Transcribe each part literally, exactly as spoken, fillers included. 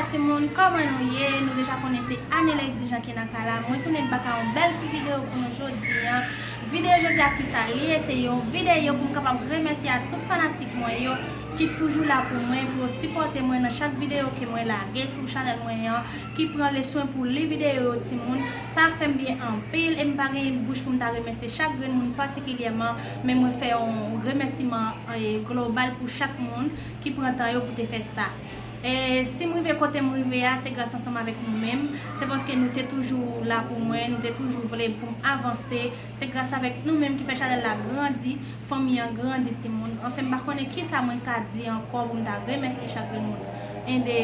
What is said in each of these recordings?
Timoun, kòman nou ye? Nou deja konnen se Annie Lady Jean ki nan kay la. Mwen tounen bak a yon bèl ti videyo pou nou jodi an. Videyo jodi a, kisa l ye? Se yon videyo pou m kapab remèsye a tout fanatik mwen yo ki toujou la pou mwen, pou yo sipòte mwen nan chak videyo ke mwen lage sou chanèl mwen an, ki pran le swen pou li videyo yo, timoun. Sa fè m byen anpil e m pa gen bouch pou m ta remèsye chak grenn moun patikilyèman, men mwen fè yon remèsiman, eh, global pou chak moun ki pran tan yo pou te fè sa. E si m rive kote m rive a, se gras ansanm avèk nou menm. Se paske nou te toujou la pou mwen, nou te toujou vle pou m avanse. Se gras avèk nou menm ki fè chanèl la grandi, fanmi an grandi, timoun. Anfen, m pa konnen kisa mwen ka di ankò pou m ta remèsye chak grenn moun ende,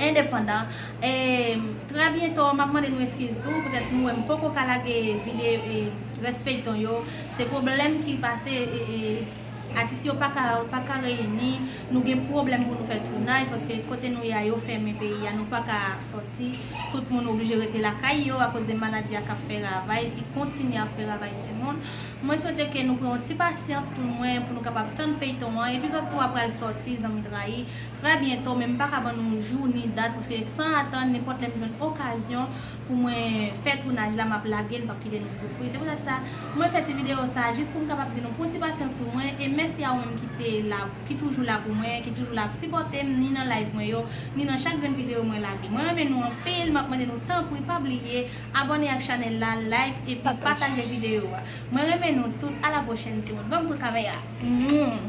endepandan. E trè byento, m ap mande nou eskiz tou, petèt nou wè m poko ka lage videyo, e, rès feyton yo. Se pwoblèm ki pase, e, e, atis yo pa ka, pa ka reyini. Nou gen pwoblèm pou nou fè tounaj, paske kote nou ye a, yo fèmen peyi a, nou pa ka sòti. Tout moun oblije rete lakay yo akoz de maladi a k ap fè ravaj, ki kontinye ap fè ravaj, timoun. Mwen swete ke nou pran yon ti pasyans pou mwen, pou nou kapab tann feyton an. Epizòd twa pral sòti, zanmi trayi, trè byento, men m pa ka ban nou jou ni dat, paske san atann, nenpòt lè m jwenn okazyon pou mwen fè tounaj la, m ap lage l, m p ap kite nou soufri. Se poutèt sa, mwen fè ti videyo sa, jis pou m kapab di nou pran ti pasyans pou mwen, e mèsi a ou menm ki te la, ki toujou la pou mwen, ki toujou la ap sipòte m, ni nan live mwen yo, ni nan chak grenn videyo mwen lage. Mwen renmen nou anpil, m ap mande nou tanpri, pa bliye abòne ak chanèl la, like, epi pataje videyo a. Mwen renmen nou tout, a la pwochèn, timoun. Ban m pran kamera. Mm.